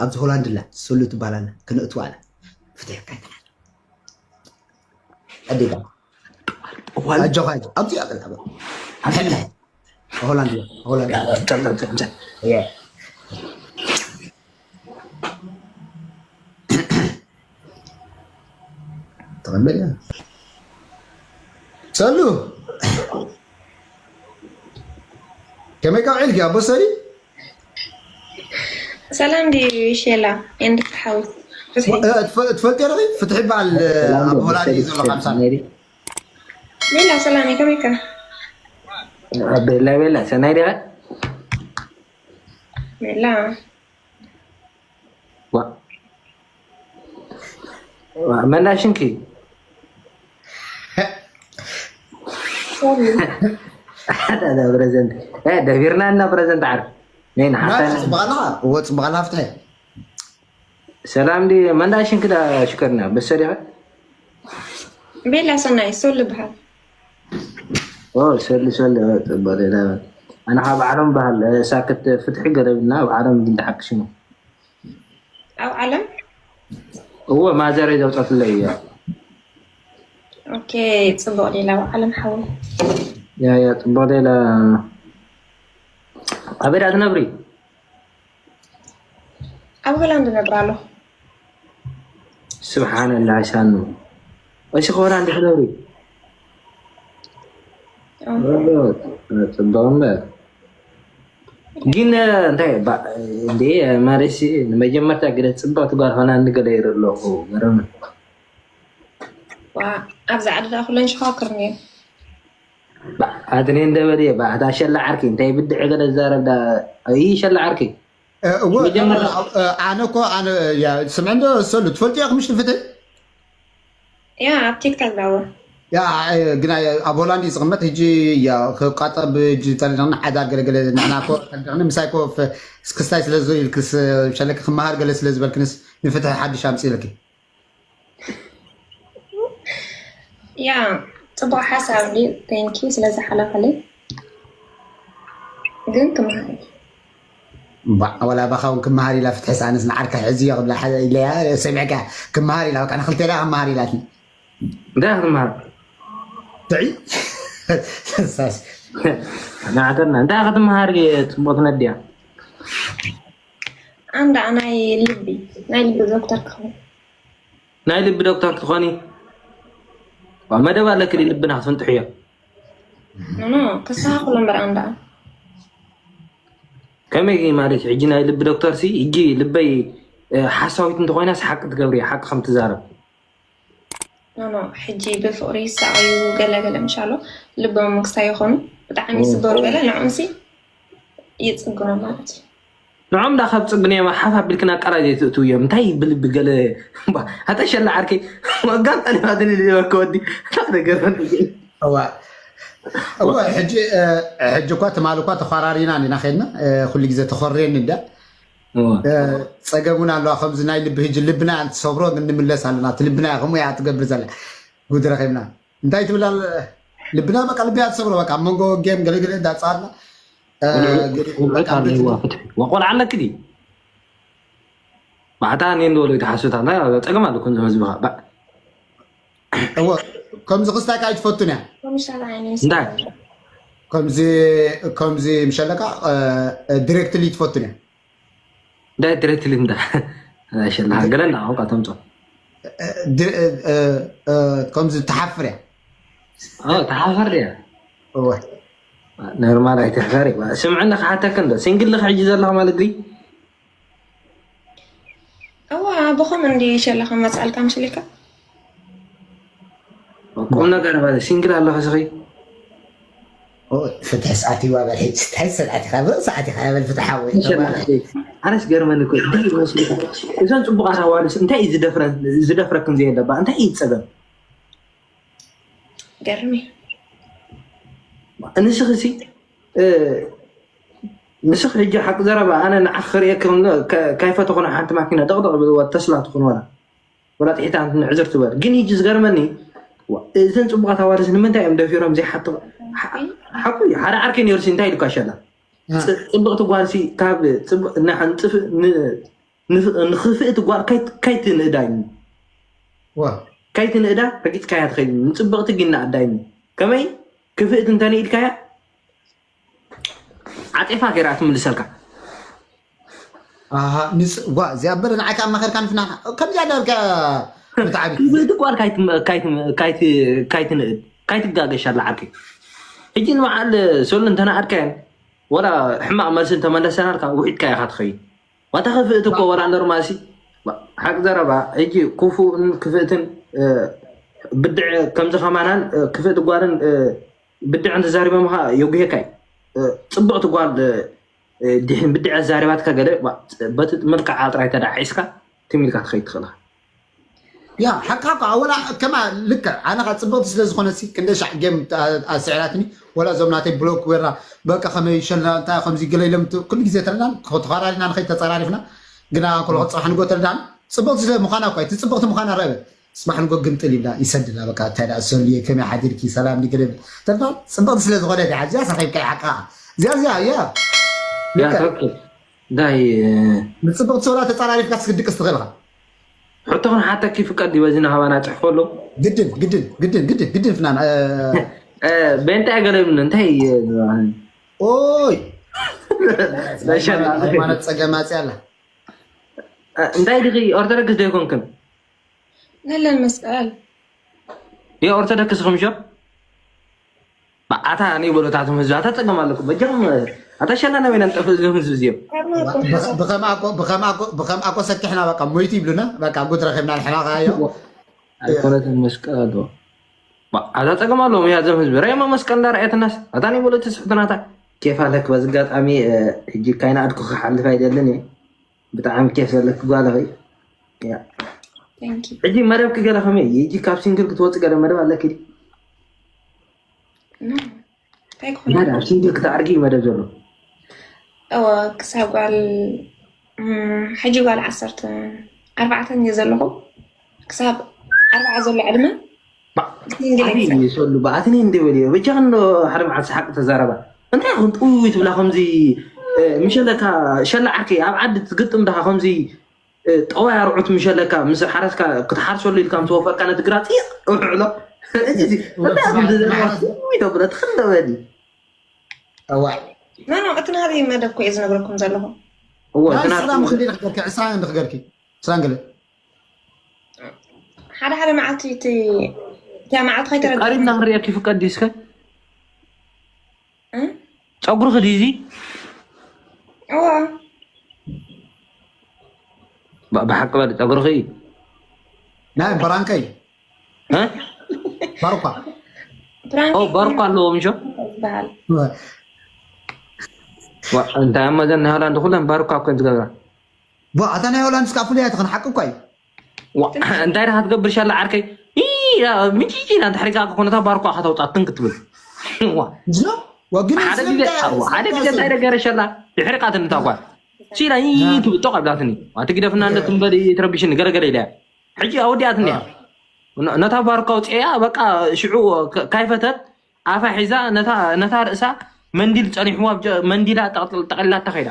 ኣብዚ ሆላንድ ኣላ፣ ሰሉ ትባል ኣላ፣ ክነእትዋ ኣላ። ፍትሕ ካይታ። ኣዴታ። ዋል- ኣጆኻ፣ ኣብዚ ኣቕል፣ ኣብ-፣ ኣብ-፣ ሆላንድ፣ ሆላንድ። ያ፣ ጨም፣ ጨም፣ ጨም፣ ጨም። ያ። ተቐበል፣ ያ። ሰሉ። ከመይ ካብ ዒልኪ፣ ኣቦ ሰሪ? ሰላም ድዩ ሼላ? ኤንድ ፍትሓዊ ፍትሒ። እ፣ ትፈ-፣ ትፈልጥዮ ዲኺ? ፍትሒ ይበሃል፣ እ፣ ሰላም ኣብ ዶ፣ ሆላንድ እዩ ዘሎ፣ ሰላም፣ ሓምሳ። ሰላም። ሜላ ሰላም፣ ከመይ ኢኻ? ቤላ፣ ቤላ፣ ሰናይ ዲኻ? ሜላ። ዋ። ዋ፣ መን ዳሽንኪ? ዳ ፕረዘንት። እ፣ ደቢርና እና ፕረዘንት ዓር። ነይ ንሓታ ና-፣ ጽቡቕ ኣለኻ? እወ፣ ጽቡቕ ኣለኻ ፍትሒ። ሰላም ዲ፣ መን ዳሽንኪ ዳ ሽከርና? በሰ ዲኻ? ቤላ ሰናይ፣ ሶል ይበሃል። ኦ፣ ሶል፣ ሶል፣ ኦ፣ ጽቡቕ ሌላ። ኣነ ካብ ዓለም በሃል፣ እ፣ ሳክት ፍትሒ ገረብና፣ ኣብ ዓለም ግን ተሓክሽኑ። ኣብ ዓለም? እወ፣ ማዘረይ ዘውጻትለይ እያ። ኦኬ፣ ጽቡቕ ሌላ፣ ኣብ ዓለም ሓዊ። ያ፣ ያ፣ ጽቡቕ ሌላ። ኣበይ ዳ ትነብሪ? ኣብ ሆላንድ እነብር ኣለኹ። ስብሓንላህ፣ ሻኑ። እሺ፣ ሆላንድ ትነብሪ? ኦ። ጽቡቕ እምበር። ግን፣ እንታይ፣ ባ-፣ እንዴ፣ ማለትሲ፣ ንመጀመርታ ግደ ጽብቕቲ ጓል ሆላንድ ገለ ይርኢ ኣለኹ። ገረመ። ዋ፣ ኣብዚ ዓዲ ደኣ ኩለን ሸኻክር እኒአን። ባ-፣ ኣትኔ እንደበል እየ፣ ባ-፣ ኣታ ሸላ ዓርኪ፣ እንታይ ብድዕ ገለ ዝዛረብ ዳ-፣ እይ ሸላ ዓርኪ። እ፣ እወ፣ መጀመርታ እ፣ ኣነ እኮ፣ ኣነ፣ ያ፣ ስምዕ እንዶ ሰሉ፣ ትፈልጥዮ ክምሽ ትፍትሕ? ያ፣ ኣብ ቲክቶክ ዳወ። ያ፣ እ፣ ግና ኣብ ሆላንድ እዩ ዝቕመጥ። ሕጂ፣ ያ፣ ክቃጠብ፣ ሕጂ ተሪድና ሓዳር ገለገለ፣ ንሕና እኮ፣ ተሪድና ምሳይ እኮ፣ ፍ-፣ ክስታይ ስለ ዝብል፣ ክስ-፣ ሸለክ ክመሃር ገለ ስለ ዝበልክንስ፣ ንፍትሒ ሓድሽ ኣምጽእ ኢለኪ። ያ፣ ጽቡቕ ሓሳብ እዩ። ቴንክ ዩ ስለ ዝሓለፈለይ። ግን ክመሃር እየ። እምባዕ፣ ወላ ባኻ እውን ክመሃር ኢላ ፍትሒ ሳንስ ንዓርካ ሕዚ እዮ ክብላ ሓደ ኢለያ ሰሚዕካ ክመሃር ኢላ፣ በቃ ንኽልተ ኢላ ክመሃር ኢላትኒ። እንታይ ክትመሃር? ጥዒ። ሳስ። ንዓተና፣ እንታይ ክትመሃር እየ ጽቡቕ ትነድያ? ኣንዳ ናይ ልቢ፣ ናይ ልቢ ዶክተር ክኸውን። ናይ ልቢ ዶክተር ክትኾኒ? ዋ፣ መደብ ኣለኪ ድዩ ልብና ክትፍንጥሕዮ? ኖ፣ ኖ፣ ከስተኻኽሎ እምበር ኣንዳ። ከመይ ማለት ሕጂ ናይ ልቢ ዶክተር ሲ፣ ሕጂ ልበይ፣ እ፣ ሓሳዊት እንተኾይናስ ሓቂ ትገብሪ እያ፣ ሓቂ ከም ትዛረብ። ኖ፣ ኖ፣ ሕጂ ብፍቕሪ ይሳቐዩ ገለ ገለ ምሻሎ ልቦም ክስታይ ይኾኑ። ብጣዕሚ ኦ፣ ይስበሩ ኦ። ገለ ንዖምሲ ይጽግኖ ማለት እዩ። ንዖም ዳ ካብ ጽግንዮም ሓፍ ኣቢልክን ኣቃላይ ዘይትእትውዮም። እንታይ ብልቢ ገለ፣ እባ፣ ኣታ ሸላ ዓርከይ፣ ኣጋጣሚ ኣድሊ ዝበከ ወዲ፣ እንታይ ነገር ወዲ? እዋ፣ እዋ፣ ሕጂ፣ እ፣ ሕጂ እኳ ትማሊ እኳ ተዃራሪና ኢና ኸድና፣ እ፣ ኩሉ ግዜ ተኾርየኒ እንዳ። እዋ። እ፣ ጸገም እውን ኣለዋ፣ ከምዚ ናይ ልቢ፣ ሕጂ ልብና እያ ትሰብሮ፣ ግን ንምለስ ኣለና። እቲ ልብና እያ ከምኡ እያ ትገብር ዘላ። ጉድ ረኺብና። እንታይ ትብል ኣለ? ልብና በቃ ልቢ እያ ትሰብሮ፣ በቃ ኣብ መንጎ ጌም ገለገለ እንዳጻልና፣ እ፣ ቆልዑ፣ ገለ ቆልዑ በቃ ኣለዋ ብትል-፣ ፍትሒ። ወቆልዓ ኣለኪ ድዩ? ባዕታ እኔ እንደ ወለዲ ሓሶት ኣላ፣ ጸገም ኣለኩም ዝመዝብኻ። ባ-፣ እወ፣ ከምዚ ክስታይካ ኣይትፈቱን እያ። ከምሻል ዓይነት እንታይ? ከምዚ፣ ከምዚ ምሸለካ፣ እ፣ እ፣ ዲሬክትሊ ትፈቱን እያ። እንታይ ዲሬክትሊ እንዳ? ኣሸላ፣ ገለ እንዳ ቋንቋ ተምጾ። እ፣ እ፣ እ፣ እ፣ እ፣ ከምዚ ትሓፍር እያ። ኦ፣ ትሓፍር እያ። እወ። ኖርማል ኣይትሕፈሪ። ስምዕኒ ክሓተክ እንዶ፣ ሲንግል ኢኻ ሕጂ ዘለኻ ማለት ድዩ? እዋ፣ ብኸም እንዲ ሸለኻ መጻልካ ምሽሊካ? ቁም ነገር በለ፣ ሲንግል ኣለኻ ስኺ? ኦ፣ ፍትሕስ ኣትይዋ በል፣ ሕጂ ፍትሕስ ሰዓት ኢኻ፣ ብርእሲ ኣቲኻ በል፣ ፍትሓዊ። ኣነስ ገርመኒ እኮ፣ እንታይ ይመስልካ? እዘን ጽቡቓት ኣዋልድስ እንታይ እዩ ዝደፍረ-፣ ዝደፍረክን ዘየለባ? እንታይ እዩ ዝጸገም? ገርሚ። ንስኺ ሲ፣ እ፣ ንስኺ ሕጂ ሓቂ ዘረባ፣ ኣነ ንዓኺ ክርእየኪ ከ-፣ ከይፈተኹ ሓንቲ ማኪና ጠቕጠቕ ብልዋ ተስላ ትኹን ወላ፣ ወላ ጥሒታ ንዕዝር ትበል። ግን ሕጂ ዝገርመኒ፣ ዋ፣ እዘን ጽቡቓት ኣዋልድስ ንምንታይ እዮም ደፊሮም ዘይሓቱ? ሓ-፣ ሓቁ እዩ፣ ሓደ ዓርከይ ነይሩ ሲ እንታይ ኢልካ ሸላ? እ። ጽ-፣ ጽብቕቲ ጓል ሲ ካብ ጽቡቕ እናሓንጽፍ ን-፣ ንኽፍእቲ ጓል ካይትንእዳ እዩ። ካይትንእዳ ረጊፅካያ ትኸይድ። ንፅብቕቲ ግን ንኣዳ እዩ። ከመይ ክፍእቲ እንተንኢድካያ ዓጤፋ ገይራ ትምልሰልካ። ዋ እዚኣ በረ ንዓካ ኣማኸርካ ንፍና ከምዚኣ ዳርካ ብጣዕሚ ክፍእቲ ጓል ካይትንእድ ካይትጋገሻላ ዓርከይ። ሕጂ ንበዓል ሶል እንተነኣድካየን ወላ ሕማቕ መልሲ እንተመለሰናልካ ውሒድካ ኢኻ ትኸይድ። ዋታ ክፍእቲ እኮ ወላ ኖርማል ሲ ሓቂ ዘረባ። ሕጂ ክፉእን ክፍእትን ብድዕ ከምዚ ከማናን ክፍእቲ ጓልን ብድዕ እንተዛሪቦምኻ የጉሄካ እዩ። ፅብቕቲ ጓል ድሕን ብድዕ ዛሪባትካ ገለ በቲ መልክዓ ጥራይ ተደዓዒስካ ትም ኢልካ ትኸይድ ትኽእል ኢኻ። ያ ሓቃ እኮ ኣወላ ከማ ልክዕ ኣነ ካ ፅብቕቲ ስለ ዝኾነት ሲ ክንደ ሻዕ ጌም ኣስዕላትኒ ወላ እዞም ናተይ ብሎክ ወራ በቃ ከመይ ሸልና እንታይ ከምዚ ገለ ኢሎም ት- ኩሉ ግዜ ተለና ተኸራሪና ንኸይድ ተፀራሪፍና ግና ኮሎ ፅባሕ ንጎ ተለና ፅብቕቲ ስለ ምዃና እኳ እቲ ፅብቕቲ ምዃና ረበ ፅባሕ ንጎ ግምጥል ይብላ ይሰድላ በቃ እንታይ ደኣ ሰሉየ ከመይ ሓዲርኪ ሰላም ዲ ገለ ተልፋ ፅብቕቲ ስለ ዝኾነት እያ እዚኣ ሳኺብካ ይሓቃ እዚኣ እዚኣ እያ ልክዕ ትክክል። እንታይ ንፅብቕቲ ወላ ተፀራሪፍካ ስክድቅስ ትኽእልኻ ሕቶ ክንሓተኪ ፍቀድ እዩ በዚ ናባና ፅሕፎ ኣሎ። ግድን ግድን ግድን ግድን ግድን ፍናን በእንታይ ገለ ይብሉ እንታይ ኦይ ሃይማኖት ፀገም ኣፅያ ኣላ እንታይ ድኺ ኦርቶዶክስ ዶ ይኮንክን? ነለን መስቀል የኦርቶዶክስ ኹምሾ ኣታ እኔ በሎታትም ህዝቢ ኣታ ጸገም ኣለኩም በጃኹም ኣታ ሸላና በይና ንጠፍእ እዚኦም ህዝቢ እዚኦም ብኸምኣኮ ሰኪሕና በቃ ሞይቱ ይብሉና በቃ ጉድ ረኺብና ንሕና ከዮ ኣይኮነትን መስቀል ኣለዎ ኣታ ጸገም ኣለዎም እያ እዞም ህዝቢ ረማ መስቀል እንዳረኣየትናስ ኣታ እኔ በሎት ስሕትናታ ኬፍ ኣለክ በዚ ኣጋጣሚ ሕጂ ካይና ኣድኩ ክሓልፍ ኣይደልን እየ ብጣዕሚ ኬፍ ዘለክ ጓል ኸይ ሕጂ መደብ ክገለ ከመይ ሕጂ ካብ ሲንግል ክትወፅ ገለ መደብ ኣለክ ዲ እንታይ ክኾን እንታይ ደኣ ሲንግል ክትዓርጊ እዩ መደብ ዘሎ እወ ክሳብ ጓል እም፣ ሕጂ ጓል ዓሰርተ ኣርባዕተን እየ ዘለኹ ክሳብ ኣርባዓ ዘሎ ዕድመ ሲንግል እየ ክሳብ ሰሉ ብኣትኒ እንደ በልዮ በጃ እንዶ ሓደ መዓልቲ ሓቂ ተዛረባ እንታይ ይኹን ጥውይ ትብላ ከምዚ እ፣ ምሸለካ ሸላ ዓርከይ ኣብ ዓዲ ትግጥም ደኻ ከምዚ ጠዋይ ኣርዑት ምሸለካ ምስ ሓረስካ ክትሓርሰሉ ኢልካ ምስ ወፈርካ ነቲ ግራት ኢቕ ውዕሎ ተብለ ትኽንደበኒ እዋይ ኖ ኖ እቲ ናበይ መደብ ኮ እየ ዝነግረኩም ዘለኹ እወ ናይ ግና ዕስራ ምኽንዲ ንክገርኪ ዕስራ እንዲ ክገርኪ ዕስራ እንገለ ሓደ ሓደ መዓልቲ እቲ እቲያ መዓልቲ ከይተረድ ቀሪብና ክንሪአኪ ፍቀድ ድዩ እስከ ጸጉርኺ ድዩ እዚ እዋ ብ- ብሓቂ በል ጸጉርኺ እዩ ናይ በራንከይ እ? ባርኳ ፕራንክ ኦ ባርኳ ኣለዎ ምሾ ይበሃል ዋ፣ እንታይ እሞ እዘን ናይ ሆላንድ ኩለን ባርኳ እኮ እየን ዝገብራ ዋ ኣታ ናይ ሆላንድ ስካ ፍሉያ ትኽን ሓቂ እኳ እዩ ዋ፣ እንታይ ደኣ ክትገብር ሻላ ዓርከይ ኢ፣ ያ፣ ምጭጭ ኢላ እንድሕር ኢልካ ኮነታ ባርኳ ከተውፃትን ክትብል ዋ፣ ዝኖ ወግን ሓደ ግዜ ዋ፣ ሓደ ግዜ እንታይ ደገረ ሻላ ድሕሪቃትኒ እታ ጓል ሲላ ኢ ትብል ጦቕ ኣብላትኒ ኣቲ ግደፍና እንደ ትንበል ትረብሽኒ ገለገለ ኢለ ሕጂ ኣወዲኣትኒ እያ ነ- ነታ ባርኳ ኣውፅያ በቃ ሽዑ ካ- ካይፈተት ኣፋ ሒዛ ነታ ነታ ርእሳ መንዲል ፀኒሕዋ ብጀ- መንዲላ ጠቕጥል- ጠቕሊላታ ከይዳ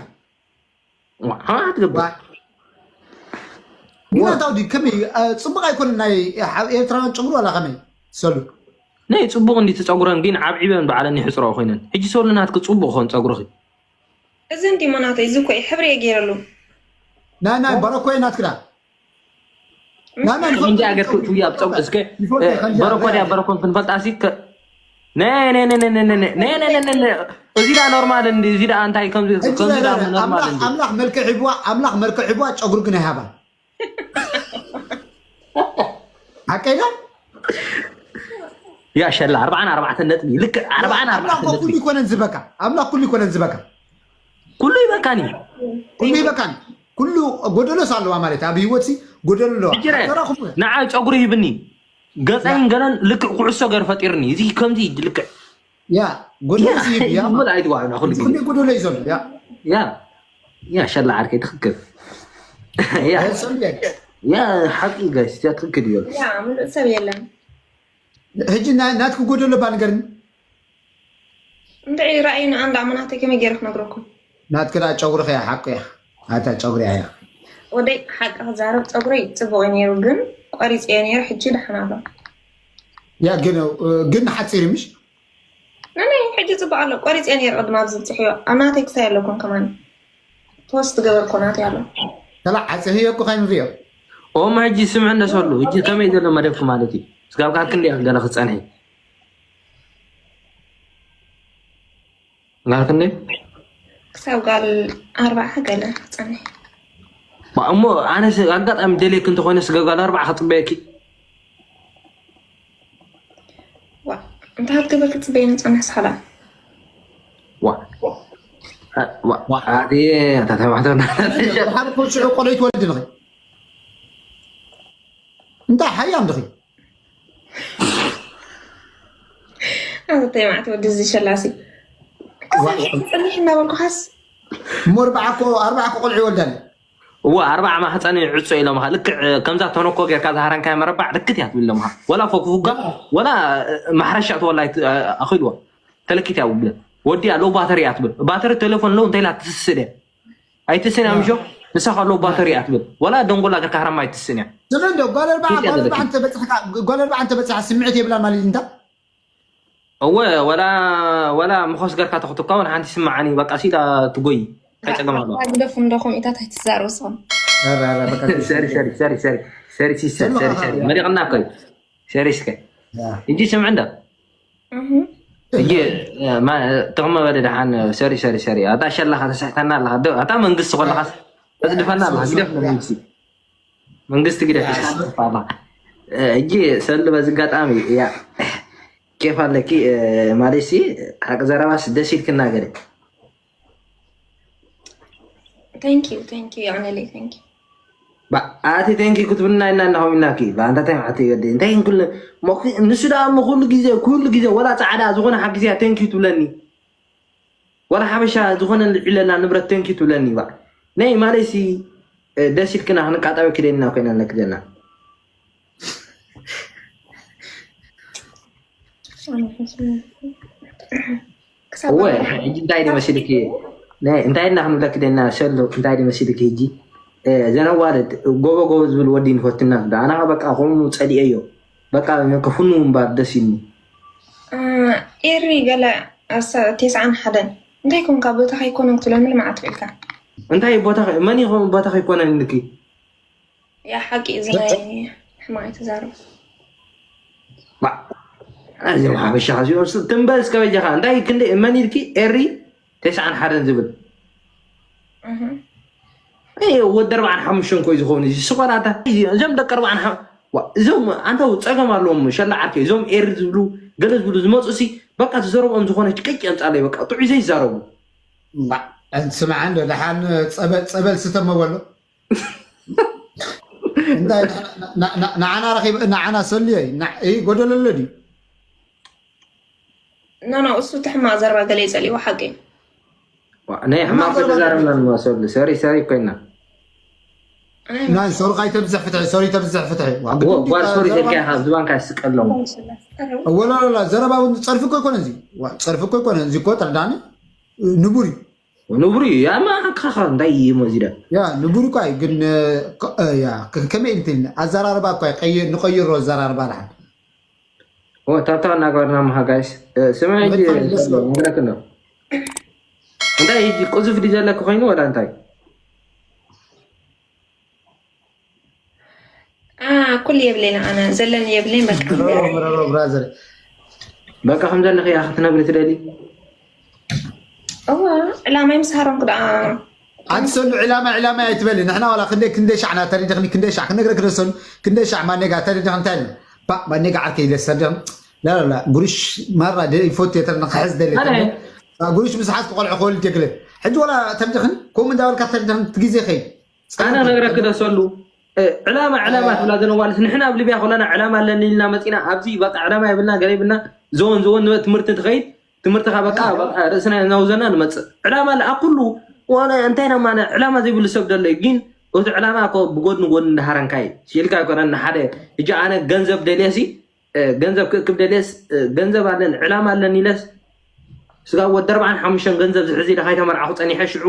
ዋ፣ ትገብር ግን ኣታው ዲ ከመይ እዩ? እ፣ ፅቡቅ ኣይኮነ ናይ ሓ- ኤርትራውያን ጨጉሪ ዋላ ከመይ ሰሉ ናይ ፅቡቅ እንዲ ትፀጉረን ግን ዓብዒበን በዓለን ይሕፅረኦ ኮይነን ሕጂ ሰሉ ናትክ ፅቡቅ ኾን ፀጉርኺ እዚ እንዲ ሞናተ እዚ እኮ እዩ ሕብሪ እየ ገይረሉ ናይ ናይ በረኮየ ናትክዳ ናይ ናይ ከምዚ ኣገር ክእትውያ ኣብ ፀጉ እስከ በረኮ ድያ በረኮን ክንፈልጣ ሲ እዚ ዳ ኖርማል እንዲ እዚ ዳ እንታይ ከምዚ ዳ ኖርማል እንዲ ኣምላኽ መልክዕ ሂብዋ ኣምላኽ መልክዕ ሂብዋ ጨጉሪ ግን ኣይሃባን ሓቀይ ዶ ያ ሸላ ኣርባዓን ኣርባዕተን ነጥቢ ልክዕ ኣርባዓን ኣርባዕተን ነጥቢ ኩሉ ይኮነን ዝበካ ኣምላኽ ኩሉ ይኮነን ዝበካ ኩሉ ይበካኒ ኩሉ ይበካን ኩሉ ጎደሎስ ኣለዋ ማለት ኣብ ህይወት ሲ ጎደሎ ኣለዋ ንዓይ ፀጉሪ ሂብኒ ገፀይን ገለን ልክዕ ኩዕሶ ገር ፈጢርኒ እዚ ከምዚ ልክዕ ያ ጎደሎ ሲ ያ ሙሉእ ኣይትጓዕና ኩሉ ግዜ ኩሉ ጎደሎ እዩ ዘሎ ያ ያ ያ ሸላ ዓርከይ ትክክል ያ ያ ሓቂ ጋይስ ያ ትክክል እዩ ያ ምሉእ ሰብ የለን ሕጂ ናትክ ጎደሎ ባ ንገርኒ እንድዒ ራእዩና ኣንዳ ኣመናተይ ከመይ ገይረ ክነግረኩም ናትክ ደኣ ጨጉርኺ እያ ሓቁ እያ ኣታ ጨጉሪ እያ ወደይ ሓቂ ክዛረብ ፀጉረይ ፅቡቅ እዩ ነይሩ፣ ግን ቆሪፀዮ ነይሩ። ሕጂ ደሓን ኣሎ። ያ ግን ግን ሓፂር ምሽ ነነይ ሕጂ ፅቡቅ ኣሎ። ቆሪፀዮ ነይሩ ቅድም ኣብዚ ብፅሕዮ ኣብ ናተይ ክሳይ ኣለኩም ከማን ተወስ ትገበርኮ ናተይ ኣሎ። ከላ ዓፅህዮ እኮ ከይንሪኦ ኦም ሕጂ ስምዕ እነሰሉ ሕጂ ከመይ ዘሎ መደብኪ ማለት እዩ። ስጋብ ካብ ክንደይ ገለ ክፀንሒ ጋር ክንደይ ክሳብ ጋል ኣርባዓ ገለ ክፀንሕ። እሞ ኣነ ኣጋጣሚ ደልየክ እንተኮይነ ስጋብ ጋል ኣርባዓ ክፅበየኪ ዋ እንታይ ክትገበርክ ትፅበየኒ ፀንሕ ሳላ ዋ ዋ ኣዴ ኣታተባሕተና ሓደ ኮልሽዑ ቆሎ ይትወልድ ንኸ እንታይ ሓያም ድኺ ኣንተ ማዕት ወዲ እዚ ሸላሲ ክሳብ ሕጂ ትጸንሕ እናበልኩኻስ እሞ ኣርባዓ እኮ ኣርባዓ እኮ ቆልዑ ይወልዳለ እዎ ኣርባዓ ማሕፀን ይዕፆ ኢሎምኻ ልክዕ ከምዛ ተነኮ ጌርካ ዝሃረንካዮ መረባዕ ልክት እያ ትብል ኢሎምኻ ወላ ፎክፉጋ ወላ ማሕረሻ ትወላ ኣኽልዎ ተለኪት እያ ውብለ ወዲያ ሎ ባተሪ እያ ትብል ባተሪ ቴሌፎን ሎ እንታይ ኢላ ትስስደ ኣይትስን እያ ምሾ ንሳ ከሎ ባተሪ እያ ትብል ወላ ደንጎላ ገርካ ሃረማ ኣይትስን እያ ስምዕዶ ጓል ኣርባዓ ጓል ኣርባዓ እንተበፅሕካ ጓል ኣርባዓ እንተበፅሓ ስምዕት የብላ ማለት እንታ እወ ወላ ወላ ምኾስ ገርካ ተኽትኳ ወላ ሓንቲ ስምዓኒ በቃ ሲዳ ትጎይ ኣይፀገም ኣለዋ ግደፉ እንዶ ከምኢታት ኣይትዛረቡ ስኹም ሰሪ ሰሪ ሰሪ ሰሪ ሰሪ ሲሰ ሰሪ ሰሪ መሪቕና እኮ ሰሪ እስከ እጂ ስምዕ እንዳ እጂ ጥቕሚ በለ ደሓን ሰሪ ሰሪ ሰሪ ኣታ ሸላኻ ተስሕተና ኣለኻ ኣታ መንግስቲ ኮለኻስ ተፅድፈና ኣለኻ ግደፍ መንግስቲ መንግስቲ ግደፍ ይስሓፋ እጂ ሰሉ በዚ ኣጋጣሚ እያ ኬፍ ኣለኪ ማለት ሲ ሓቂ ዘረባስ ደስ ኢልክና ገለ Thank you, thank you, Anali, thank you. ኣቲ ቴንኪ ክትብልና ኢና እናኸው ኢልናኪ ኣንታ ታይ ማዕተ ይወደ እንታይ ክንክል ንሱ ደኣ እሞ ኩሉ ግዜ ኩሉ ግዜ ወላ ፃዕዳ ዝኾነ ሓግዝያ ቴንኪ ትብለኒ ወላ ሓበሻ ዝኾነ ልዕለላ ንብረት ቴንኪ ትብለኒ ባ ናይ ማለት ሲ ደስ ኢልክና ክንቃጣዊ ክደና ኮይና ነክደና እወ ሕጂ እንታይ ዶ መሲልኪ እንታይ እና ክንብለክ ደና ሰሎ እንታይ ዶ መሲልኪ ሕጂ ዘነዋልድ ጎቦ ጎቦ ዝብል ወዲ ንፈትና ኣና በቃ ከምኡ ፀሊኤዮ በቃ ከፍኑ እምበር ደስ ኢልኒ ኤሪ ገለ ኣሰ ቴስዓን ሓደን እንታይ ኮንካ ቦታ ከይኮነ ክትብለኒ ልምዓት ኢልካ እንታይ ቦታ መን ይኸውን ቦታ ከይኮነ ንልኪ ያ ሓቂ እዚ ናይ ሕማቅ ኣይትዛረብ እዚ ሓበሻ ከዚኦ ትንበል እስከ በጃኻ እንታይ ክንደ መን ኢልኪ ኤሪ ተስዓን ሓደን ዝብል ወዲ ኣርባዓን ሓሙሽተን ኮይ ዝኸውን እዚ ስኳራታ እዞም ደቂ ኣርባዓን እዞም ኣንታ ፀገም ኣለዎም ሸላ ዓርከ እዞም ኤሪ ዝብሉ ገለ ዝብሉ ዝመፁ ሲ በቃ ዝዘረብኦም ዝኾነ ጭቅጭ የምፃለይ በቃ ጥዑይ ዘይዛረቡ ስምዓ እንዶ ደሓን ፀበል ስተመበሎ እንታይ ንዓና ረኺብ ንዓና ሰልዮ ጎደለሎ ድዩ ኖ ኖ እሱ እቲ ሕማቅ ዘረባ ገለ ይጸልይዎ ሓቂ ናይ ሕማቅ ተዛረብና ንመሰሉ ሰሪ ሰሪ ኮይና ናይ ሶሪ ካይተብዝሕ ፍትሒ ሶሪ ተብዝሕ ፍትሒ ጓል ሶሪ ዘልካ ካብ ዝባንካ ይስቀሎም ወላላ ዘረባ እውን ፀርፊ እኮ ይኮነ እዚ ፀርፊ እኮ ይኮነ እዚ እኮ ተረዳኒ ንቡር እዩ ንቡር እዩ ያማ ካኻ እንታይ እዩ መዚዳ ያ ንቡር እኳ እዩ ግን ከመይ እንትን ኣዘራርባ እኳ ንቀይሮ ኣዘራርባ ድሓን ታብታ እናገበርና ምሃ ጋይስ ስምዕ ሕጂ ንብለክ ነው እንታይ ሕጂ ቁዙፍ ድዩ ዘለክ ኮይኑ ወላ እንታይ ኩሉ የብለይን ኣነ ዘለኒ የብለይን በቃ ብራዘር በቃ ከም ዘለክ እያ ክትነብሪ ትደሊ እዋ ዕላማይ ምስ ሃረምኩ ደኣ ኣንሰሉ ዕላማ ዕላማ ኣይትበሊ ንሕና ዋላ ክንደይ ክንደይ ሻዕ ና ተሪድኽኒ ክንደይ ሻዕ ክነግረክ ደሰሉ ክንደይ ሻዕ ማኔጋ ተሪድኽ እንታይ ባ ማኔጋ ዓርከይ ኢለ ሰድም ላላ ጉሩሽ ማራ ይፈቱ የተርና ክሕዝ ደሊ ጉሩሽ ምስ ሓዝ ክቆልዑ ክወልድ የግለ ሕጂ ዋላ ተሪድኽን ከምኡ እንዳበልካ ተሪድኽን ትግዜ ኸይ ኣነ ነግረክ ደሰሉ ዕላማ ዕላማ ትብላ ዘነዋልስ ንሕና ኣብ ሊብያ ከለና ዕላማ ኣለኒ ኢልና መፂና ኣብዚ በቃ ዕላማ የብልና ገለ ይብልና ዘወን ዘወን ትምህርቲ ትኸይድ ትምህርትኻ በቃ ርእስና እናውዘና ንመፅእ ዕላማ ለኣ ኩሉ ዋላ እንታይ ኢና ማነ ዕላማ ዘይብሉ ሰብ ደሎ ግን እቲ ዕላማ እኮ ብጎድኒ ጎድኒ እንዳሃረንካ እዩ ሲልካ ኣይኮነን ንሓደ ሕጂ ኣነ ገንዘብ ደልየ ሲ ገንዘብ ክእክብ ደልየስ ገንዘብ ኣለን ዕላማ ኣለን ኢለስ ስጋ ወዲ ኣርባዓን ሓሙሽተን ገንዘብ ዝሕዝ ኢለ ካይተመርዓኹ ፀኒሐ ሽዑ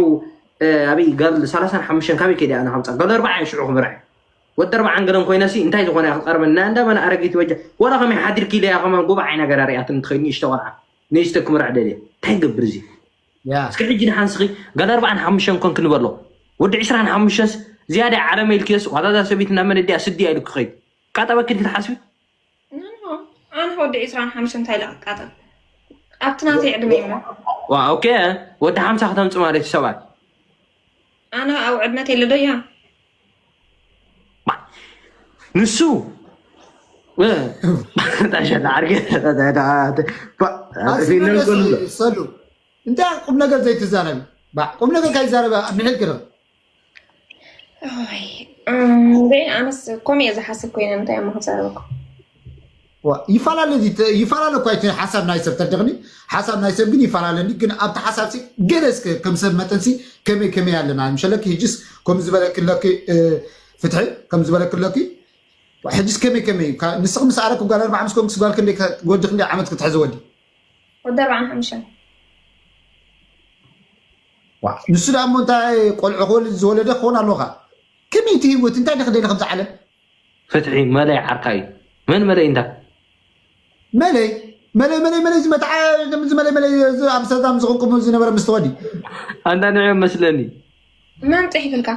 ኣበይ ጋል ሰላሳን ሓሙሽተን ካበይ ከይደ ኣነ ከምፃ ጋል ኣርባዓ ሽዑ ክምርዐ ወዲ ኣርባዓን ገለን ኮይነሲ እንታይ ዝኾነ ክትቀርበና እንዳ መን ኣረጊት ወጃ ወላ ከመይ ሓዲርኪ ኢለያ ከማን ጉባዓ ነገር ኣሪኣትን ትኸይኑ ይሽተ ቆልዓ ንእሽተ ክምርዕ ደልየ እንታይ ገብር እዚ እስኪ ሕጂ ንሓንስኺ ጋል ኣርባዓን ሓሙሽተን ኮንክ ንበሎ ወዲ ዕስራን ሓሙሽተንስ ዝያዳ ዓለመ ኢልክዮስ ዋዛዛ ሰበይት ናብ መን እዲያ ስድያ ኢሉ ክኸይድ ቃጠበኪ ክትሓስቢ ኣነ ወዲ ዕስራን ሓሙሽተን እንታይ ኢለ ክቃጠብ ኣብቲ ናተይ ዕድመ እሞ ዋ ኦኬ ወዲ ሓምሳ ከተምፂ ማለት እዩ ሰብኣይ ኣነ ኣብ ዕድመት የለ ዶ እያ ንሱ ታሸላ ዓርገ ሰሉ እንታይ ቁም ነገር ዘይትዛረብ ቁም ነገር ካይዛረበ ምሕል ክረ እንዴ ኣነስ ኮም እየ ዝሓስብ ኮይነ እንታይ እሞ ክዛረበኩም ይፈላለ ይፈላለ እኳ እቲ ሓሳብ ናይ ሰብ ተደኽኒ ሓሳብ ናይ ሰብ ግን ይፈላለኒ ግን ኣብቲ ሓሳብ ሲ ገለ እስከ ከም ሰብ መጠን ሲ ከመይ ከመይ ኣለና ምሸለኪ ህጅስ ከም ዝበለክለኪ ፍትሒ ከም ዝበለክለኪ ሕጅስ ከመይ ከመይ እዩ ንስኽ ምስ ኣረክ ጓል ኣርባዓ ምስ ኮንክስ ጓል ክንደይ ወዲ ክንደይ ዓመት ክትሕዚ ወዲ ወዲ ኣርባዓን ሓሙሽተን ንሱ ደኣ እሞ እንታይ ቆልዑ ክወልድ ዝወለደ ክኸውን ኣለዎ ከዓ ከመይ እቲ ህይወት እንታይ ደክደሊ ከምዚ ዓለም ፍትሒ መለይ ዓርካ እዩ መን መለይ እንዳ መለይ መለይ መለይ መለይ ዝመትዓ ከምዚ መለይ መለይ ኣምስተርዳም ዝቕንቅሙ ዝነበረ ምስ ተወዲ ኣንዳ ንዕ መስለኒ መን ፅሒፍልካ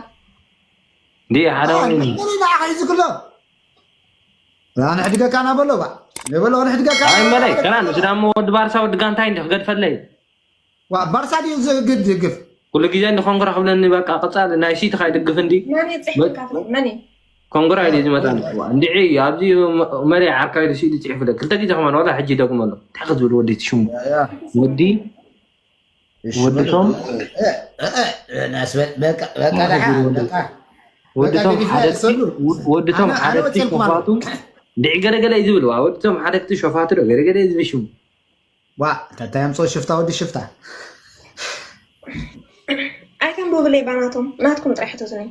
እንዲ ሓደ ንዓኻ እዩ ዝክሎ ንሕድገካ ናበሎ ባ ንበሎ ንሕድገካ ኣይ መለይ ከና ንስዳ እሞ ወዲ ባርሳ ወዲ ጋንታይ እንዲ ክገድፈለይ ባርሳ ድዩ ዝግድ ይግፍ ኩሉ ግዜ እንዲ ኮንግራ ክብለኒ በቃ ቅፃል ናይ ሲቲ ካይድግፍ እንዲ መን እዩ ፅሒፍልካ መን እዩ ኮንግራ ኢሉ ዝመጣ እንዲዒ ኣብዚ መለይ ዓርካ ኢሉ ሲዲ ፅሒፉለ ክልተ ግዜ ከማን ዋላ ሕጂ ይደግመሉ እንታይ ክዝብል ወዲ ሽሙ ወዲ ወድቶም ወድቶም ሓደግቲ ሸፋቱ እንዲዒ ገለገለ እዩ ዝብል ወድቶም ሓደግቲ ሸፋቱ ዶ ገለገለ እዩ ዝብል ሽሙ ዋ እንታይ ኣምፅኦ ሽፍታ ወዲ ሽፍታ ኣይተንብብለይ ባናቶም ናትኩም ጥራሕ ሕተቱኒ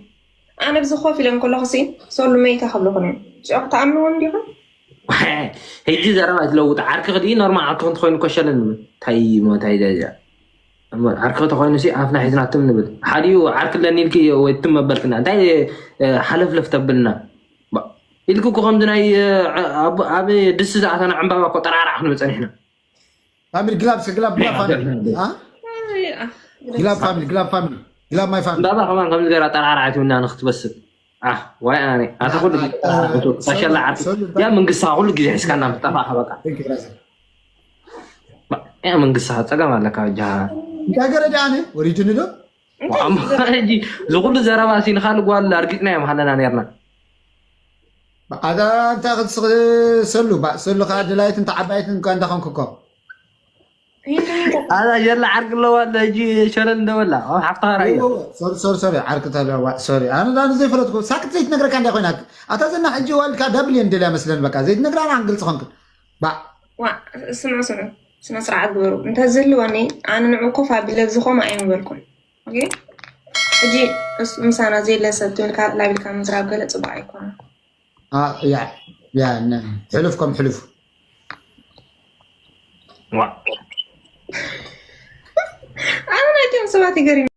ኣነ ብዚ ኮፍ ኢለ እንከለኹ ሲ ሶሉ መይታ ከብለኹን እዮም ሽዑ ክትኣምንዎም ዲኹም ሕጂ ዘረባ ትለውጥ ዓርኪ ክዲ ኖርማል ዓርኪ እንተኮይኑ ኮሸለ ንብል እንታይ ሞታይ ደረጃ ዓርኪ ተኮይኑ ሲ ኣፍና ሒዝናትም ንብል ሓዲኡ ዓርኪ ኣለኒ ኢልኪ ወይ ትም መበልክና እንታይ ሓለፍለፍ ተብልና ኢልኪ እኮ ከምዚ ናይ ኣብ ድስ ዝኣተና ዕምባባ እኮ ጠራራሕ ክንብል ፀኒሕና ፋሚሊ ግላብ ግላብ ግላብ ፋሚሊ ግላብ ፋሚሊ ግላብ ፋሚሊ ግላብ ማይ ፋሚሊ ባባ ከማን ከምዚ ገራ ጠራራዓት ይውና ንክትበስል ኣህ ዋይ ኣነ ኣታ ኩሉ ታሸላ ዓርኩ ያ መንግስታ ኩሉ ግዜ ሒዝካና ምጠፋእካ በቃ ያ መንግስታ ፀገም ኣለካ ጃ እንታይ ገረ ዳኣነ ወሪድኒ ዶ ሕጂ ዝኩሉ ዘረባ ሲ ንካል ጓል ኣርጊፅና እዮም ሃለና ነርና ኣታ እንታይ ክትስቕ ሰሉ ባ ሰሉ ከዓ ድላይትን ተዓባይትን እኳ እንዳኾንኩ እኮ ኣዛ ጀላ ዓርቂ ኣለዋ ኣለ ሕጂ ሸለል እንደበላ ኣብ ሓፍታ ራእየ ሶሪ ሶሪ ሶሪ ዓርቂ ተለዋ ሶሪ ኣነ ዳ ዘይፈለጥኩ ሳክት ዘይትነግረካ እንዳ ኮይና ኣታ ዘና ሕጂ ዋልካ ዳብል እየን ደልያ መስለን በቃ ዘይትነግራ ኣነ ግልፂ ኮንክ ባ ዋ ስምዑ ስምዑ ስነ ስርዓት ግበሩ እንተዝህልወኒ ኣነ ንዑ ኮፍ ኣቢለ ዝኮም ኣይምበልኩም ሕጂ ምሳና ዘየለ ሰብ ትብል ካልእ ላቢልካ ምዝራብ ገለ ፅቡቅ ኣይኮነ ሕሉፍ ከም ሕሉፍ ኣነ ናይቶም ሰባት ይገርም